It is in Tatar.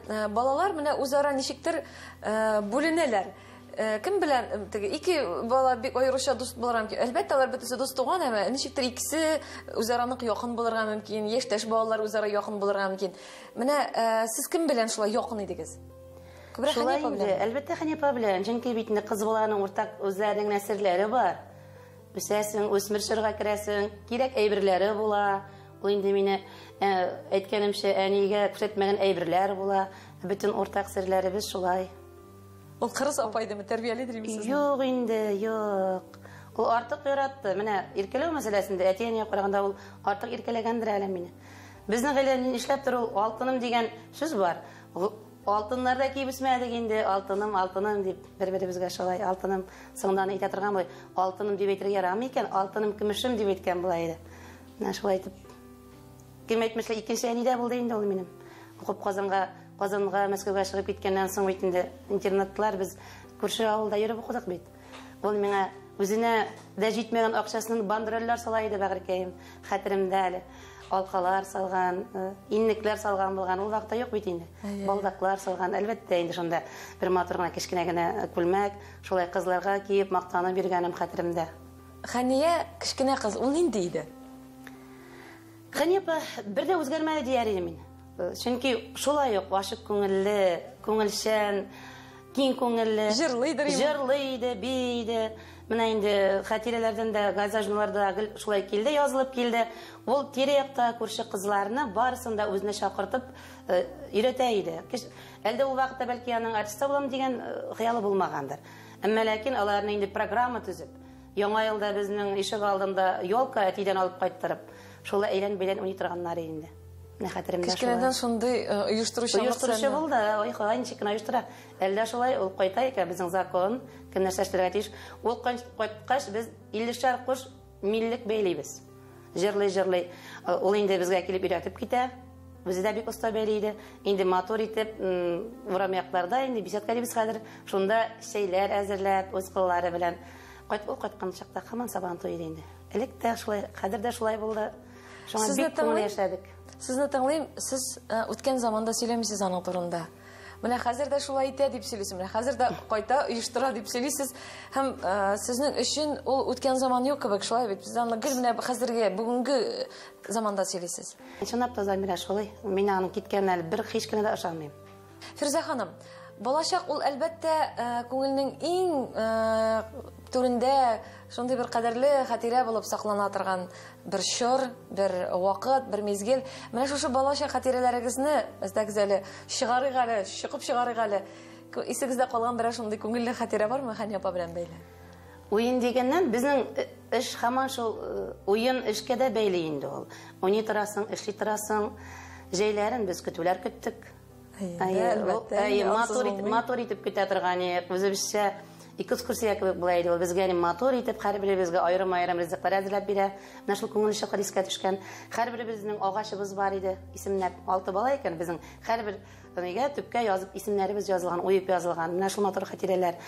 Балалар менә үзара ничектер бүленәләр. Кем белән теге ике бала бик аеруча дус булырга мөмкин. Әлбәттә, алар бөтенесе дус туган, әмма ничектер икесе үзара нык якын булырга мөмкин, яшьтәш балалар үзара якын булырга мөмкин. Менә сез кем белән шулай якын идегез? Күбрәк Шулай Хәния апа инде, белән. Әлбәттә, Хәния апа белән. Чөнки бит инде кыз баланың уртак үзләренең генә серләре бар. Үсәсең, үсмер чорга керәсең, кирәк әйберләре була. Ул инде мине, әйткәнемчә, әнигә күрсәтмәгән әйберләр була. Бөтен уртак серләребез шулай. Ул кырыс апа идеме, тәрбиялидер инде сезне? Юк инде, юк. Ул артык яратты. Менә иркәләү мәсьәләсендә әти-әнигә караганда ул артык иркәләгәндер әле мине. Безнең гаиләдә нишләптер ул алтыным дигән сүз бар. Алтыннар да киеп үсмәдек инде, алтыным, алтыным дип бер-беребезгә шулай алтыным соңдан әйтә торган буй. Алтыным дип әйтергә ярамый икән, алтыным, көмешем дип әйткән була иде. Менә шулай итеп. Кем әйтмешли, икенче әни дә булды инде ул минем. Укып Казанга, Мәскәүгә чыгып киткәннән соң бит инде интернатлар без күрше авылда йөреп укыдык бит. Ул миңа үзенә дә җитмәгән акчасыннан бандерольләр сала иде, бәгырькәем, хәтеремдә әле. Алкалар салган, иннекләр салган булган. Ул вакытта юк бит инде. Балдаклар салган. Әлбәттә, инде шунда бер матур гына кечкенә генә күлмәк, шулай кызларга киеп, мактанып йөргәнем хәтеремдә. Хәния кечкенә кыз, ул нинди иде? Хәния апа бер дә үзгәрмәде дияр идем мин. Чөнки шулай ук ачык күңелле, күңелчән, киң күңелле. Җырлыйдыр инде. Җырлый иде, бии иде. Менә инде хатирәләрдән дә, газета-журналларда гел шулай килде, язылып килде. Ул тирә-якта күрше кызларны барысын да үзенә чакыртып өйрәтә иде. Әлдә ул вакытта бәлки аның артист булам дигән хыялы булмагандыр. Әмма ләкин аларны инде программа төзеп, Яңа елда безнең ишек алдында елка әтидән алып кайттырып, шулай әйлән-бәйлән уйный торганнар иде инде. Менә хәтеремдә шулай. Кечкенәдән шундый оештыручанлык Оештыручы сәне. булды, ой, Ходай ничек кенә оештыра. Әллә шулай ул кайта икән, безнең закон, кем нәрсә эшләргә тиеш. Ул кайткач, без 50 кош миллек бәйлибез. Җырлый-җырлый. Ул инде безгә килеп өйрәтеп китә. Үзе дә бик оста бәйли иде. Инде матур итеп, урам якларда инде беседка дибез хәзер, шунда чәйләр әзерләп, үз куллары белән. Ул кайткан чакта һаман Сабан туе иде инде. Элек тә шулай, хәзер дә шулай булды. Шуңа Сезне бик күңелле тыңлыйм. яшәдек. Сезне тыңлыйм, сез үткән заманда сөйләмисез аның турында. Менә хәзер дә шулай итә дип сөйлисез, менә хәзер дә кайта, оештыра дип сөйлисез. Һәм сезнең өчен ул үткән заман юк кебек, шулай бит? Сез аны гел менә хәзерге, бүгенге заманда сөйлисез. Чынлап та, Замира, шулай. Мин аның киткәненә әле бер һич кенә дә ышанмыйм. Фирүзә ханым, балачак ул әлбәттә күңелнең иң түрендә шундый бер кадерле хатирә булып саклана торган бер чор, бер вакыт, бер мизгел. Менә шушы балачак хатирәләрегезне әздәгез әле чыгарыйк әле, чыгып чыгарыйк әле. Исегездә калган берәр шундый күңелле хатирә бармы Хәния апа белән бәйле? Уен дигәннән, безнең эш һаман шул уен эшкә дә бәйле инде ул. Уйный торасың, эшли торасың. Җәйләрен без көтүләр көттек. Әйе, әлбәттә, инде ансыз булмый. Матур итеп көтә торган идек. Үзебезчә экскурсия кебек була иде ул. Безгә инде матур итеп һәрберебезгә аерым-аерым ризыклар әзерләп бирә. Менә шул күңел чокыр искә төшкән. Һәрберебезнең агачыбыз бар иде. Исемнәр 6 бала икән безнең. Һәрбер нигә төпкә язып исемнәребез язылган, уеп язылган. Менә шул матур хатирәләр.